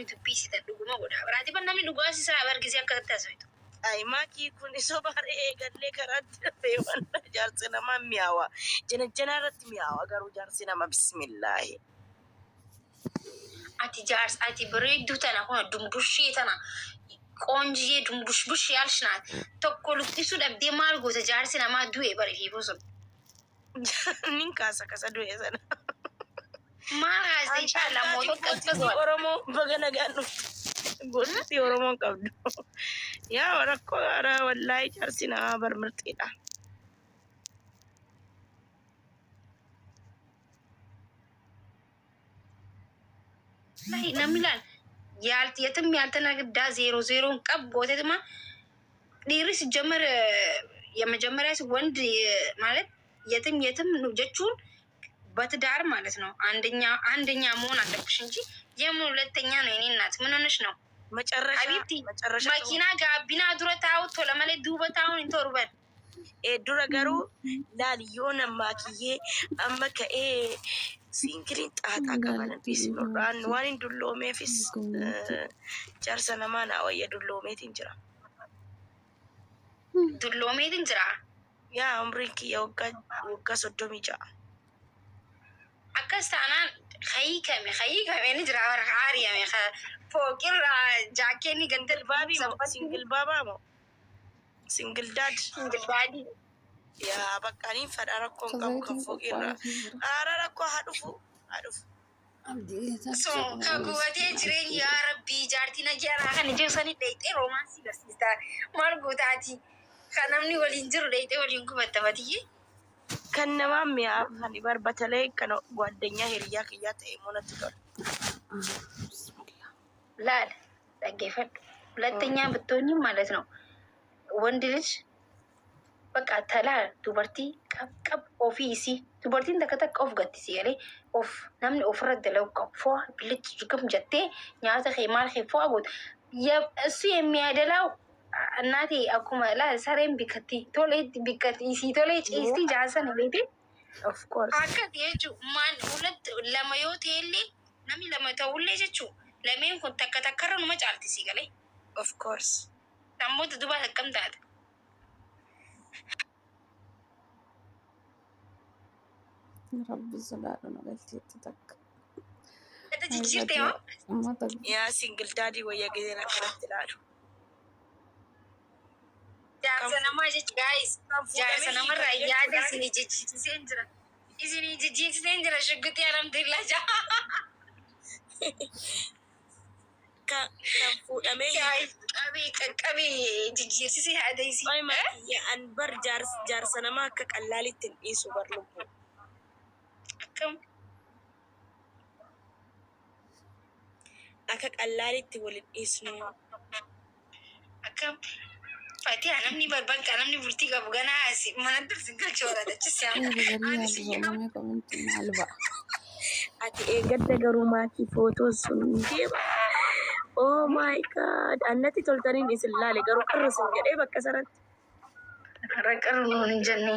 Dubbii isiitan dhuguma godha. Biraati ban namni dhugaa si isaa bargisee akka taasisu. Ay, maakii kun soba eegallee karaatti dafee wanta jaarsi namaa mi'aawa. Jana janaa irratti mi'aawa garuu jaarsi nama bismillaahi. Ati jaarsa ati bareedduu tana kun dumbushee tana qoonjiyee dumbush bush yaalsh naat tokko luqqisuu dhabdee maal goota? Jaarsi namaa du'e bari fiifuu sun. Nin kaasa kasa du'e sana. Maal haasa'e? Inshallah mootota akkas godha. Oromoo baga nagaan dhufte. Gootittii Oromoon qabdu. Yaa rakkoo haaraa, wallaahi jaarsi namaa bar mirxiidha. Wallahi namni laal yaalti yetim ያልተነዳ ዜሮ ዜሮን ቀብ gootetuma dhiirri ሲጀመር የመጀመሪያ ወንድ ማለት የትም የትም ነው jechuun በትዳር ማለት ነው። አንደኛ አንደኛ መሆን አለብሽ እንጂ የምን ሁለተኛ ነው? የኔ እናት ምን ሆነሽ ነው? መጨረሻ حبيبتي መጨረሻ መኪና ጋቢና dura taa'u tola malee duuba taa'uun hin toru bar. Dura garuu laali, yoo maakiyyee amma ka'ee single iin xaaxaa qaban dhiisnurraan waan hin dulloomeefis jaarsa namaa naa wayya, dulloomeetiin jira. Dulloomeetiin jira. Yaa, umriin kiyya waggaa 36. Akkas taanaan hayiikame hayiikame ni jira bara haariyame fooqirraa jaakeenni ganda. Baabii moo single baabaa moo single dad? Single daddy. Yaa, bakka aniin fadha, rakkoon qabu kan fooqirraa. Haara rakkoo haa dhufu haa dhufu. So ka gubatee jireenya, yaa rabbii, jaartii nagyaraa kan ijoo sanii dheeyxee romance garsiista. Maal gootaati? Kan namni waliin jiru dheeyxee waliin gubatta batiyyee. Kan namaa mi'aa kan barbatalee kan ጓደኛ hiriyaa kiyyaa ta'e immoo natti tola. Laal, dhaggeeffadhu. ሁለተኛ ብትሆኚ ማለት ነው ወንድ ልጅ በቃ talaa dubartii qab ofii isii dubartiin takka takka of gatti si galee of namni ofirra dalagu qabu fo'a bilichi jugum jettee nyaata kee maal kee fo'a gootu እሱ የሚያደላው እናቴ akkuma laal sareen bikkatti tolee bikkatti isii tolee ciisti jaarsan beete. Of course. Akkati jechuun maan ሁለት lama yoo ta'ellee namni lama ta'ullee jechuu lameen kun takka takkarra numa caalti si galee. Of course. Sammoota dubaas akkam taate? Rabbi sodaadhu nu galcheetti takka. Gata jijjiirtee moo? Uummata. Yaa, single daddy wayya giseen akkanatti ilaalu. Jaarsa namaa jechi guys. Kan Jaarsa fuudhamee namarraa hiikan yaada jechuudha. isinii jijjiirsiseen jira. Isinii jijjiirsiseen jira shugguxii, alhamdulillah jaa. Kan fuudhamee hiikan. Guys, qabee qaqqabee jijjiirsisee yaada isii. Ay maakiyya, an bar jaarsa namaa akka qallaalitti hin dhiisu bar lubbuu. Akkam? Akka qallaalitti wal hin dhiisnu. Akkam? Fatiha, namni barbaanka namni bultii qabu ganaa asi manatti sin galchuu barbaachisa. Eegalii yaadu comment ii maal ba'a? Ati eeggadda garuu maakii footoon sun deema. Oh my God. Annatti toltaniin isin laale garuu qarra sun jedhee bakka sanatti. Raqqaru nuun hin jenne.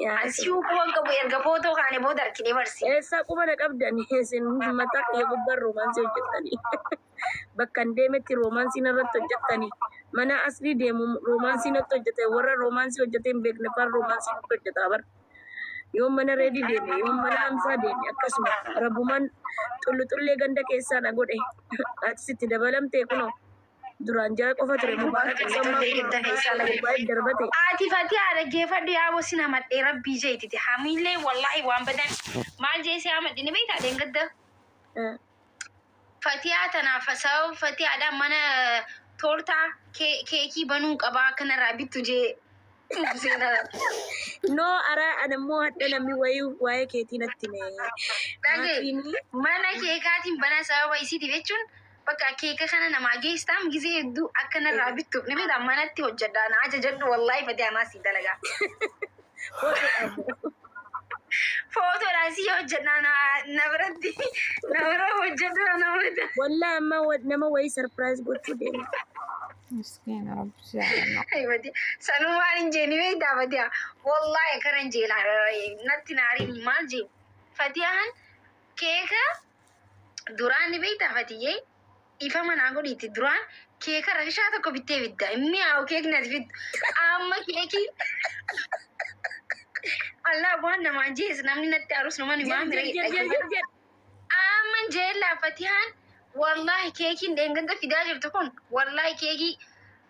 Yaa. Asii quban qabu erga footoo kaane booda argine barsi. Eessaa quba na qabdani isin? Mataa kiyya gubbaan romance hojjettanii. Bakka hin deemetti romance narratti hojjettanii. Mana aslii deemu romance natti hojjete, warra romance hojjetee hin beekne faan romance natti hojjetaa bar. Yoon mana reedii deeme, yoon mana hamsaa deeme, akkasuma rabbumaan xullu xullee ganda keessaa na godhe. Atis itti dabalamtee kunoo duraan jara qofa ture, mubaarak ammaa kunoo baay'ee darbate. Ati Fatiha, dhaggeeffadhu, yaa bosi namadhee rabbii jeetiti hamiillee wallahi waan badan maal jeesee hamadhe ni beektaa deengadda. Fatihaa tanaaf sababa Fatihaadhaan mana toortaa keekii banuu qabaa akkanarraa bittu jee seenaa. No, ara anammoo hadha namni wayii waa'ee keetii natti hime. Dhagee Maatiin mana keekaatiin banaa sababa isiitiif jechuun bakka keeka kana namaa geessaam gisee hedduu akkanarraa bittuuf ni beektaa manatti hojjedhaa na ajajadhu, wallahi Fatihaa naa sii dalagaa. Footoodhaan si hojjedhaa na na biratti na bira hojjedhu na biratti. Wallaa amma nama wayii surprise gochuu deema. Miskiina, rabbi si haa Ay, Fatiha sanumaan hin jeeni beektaa Fatiha, wallahi akkana hin jeela natti naariin maal jee Fatihaan keeka duraan ni beektaa Fatiyyee. Dhiifama naa godhiiti duraan keeka rakishaa tokko bittee fidda. Inni mi'aawu keekni ati fiddu. Amma keekii Allah waan namaan jees namni natti aarus nama ni maamila. Jir jir jir jir. Amma jeellaa Fatiyaan wallahi keekiin dheengadda fidaa jirtu kun wallahi keekii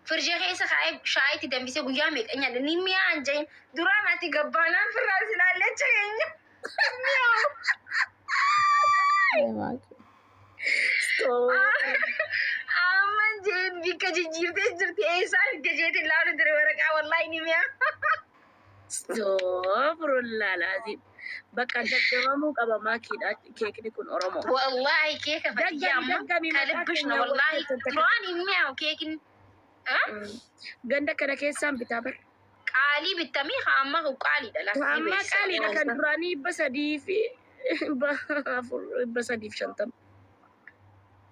firjee keessa kaa'ee shaayitti danfisee guyyaa meeqa nyaadha. Ni mi'aan jeen duraan ati gabbaanaan firraa silaallecha keenya. Mi'aawu. Ay, Waaqni. Amma jeen bikka jijjiirtee jirti eessaa bikka jeetiin laalu ture waraqaa wallahi ni mi'a. Astaghfirullah alazim. Bakka daggamamuu qaba maakiidha keekni kun Oromoo. Wallahi keeka Fatiyyaa Daggami amma daggami maqaa kalibbishna keenyaa wallahi wal takka. duraan hin mi'aawu keekin. Ganda kana keessaan bitaa bar. Qaalii bittamee haa amma qaaliidha lafa Amma qaaliidha kan duraanii 304, 350.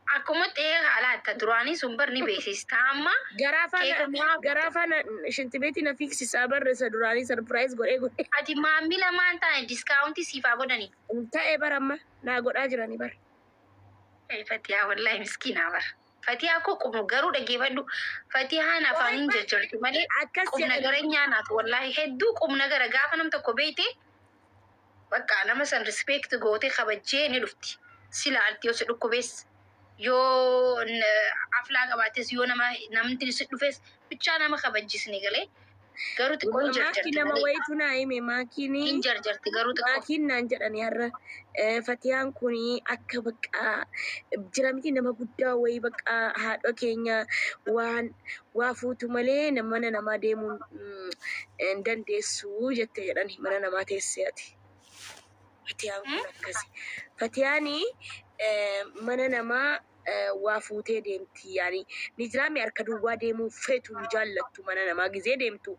Akkuma ta'ee haala duraanii sun bar ni beeksista amma Garaa keeka faana mi'aawu. Garaa faana shintibeetii na fiiksisaa barre isa duraanii surprise godhee godhee. Ati maamila maan taane discountii siifaa godhani. Ta'ee bara amma naa godhaa jiranii bara. Fatiyaa wallahi miskiinaa bara. Fatiyaa koo qubnu garuu dhaggeeffadhu. Fatiyaan afaaniin jajjartu malee Akkas qubna jedhan. gara nyaanaatu wallahi hedduu qubna gara gaafa nam tokko beeyte bakka nama san respect goote kabajjee ni dhufti. Si laalti yoo si dhukkubees yoo aflaa qabaates yoo nama namni si dhufes bichaa nama kabajjisni galee garuu xiqqoo hin Maakii jarjarti nama malee wayitu naa hime maakiin. Hin jarjarti garuu xiqqoo. Maakiin naan jedhani har'a Fatiyaan kun akka bakka jira miti nama guddaa wayii bakka haadha keenya waan waa fuutu malee mana namaa deemuun hin dandeessu jette jedhani mana namaa teessee ati. Fatiyaan kun akkasi. Fatiyaan mana namaa waa fuutee deemti yaani ni jiraame harka duwwaa deemuu feetu hin jaallattu mana namaa gizee deemtu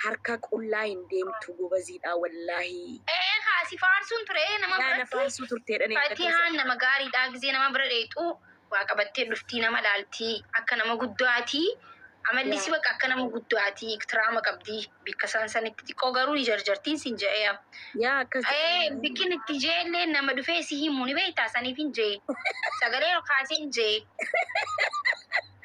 harka qullaa hin deemtu gobaziidha wallaahi. Ee haasi faarsuun ture nama Yaa na biratti. faarsuu turteedha. Fatiyaan nama gaariidha gisee nama bira dheexu waa qabattee dhuftii nama laaltii akka nama guddaatii amalli si bakka akka nama guddaatii iktiraama qabdii bikka isaan sanitti xiqqoo garuu ni jarjartiin sin je'ee. Yaa akkas. Ee bikkin itti jeellee nama dhufee si himu ni beektaa saniif hin jee sagalee ol kaasee hin jee.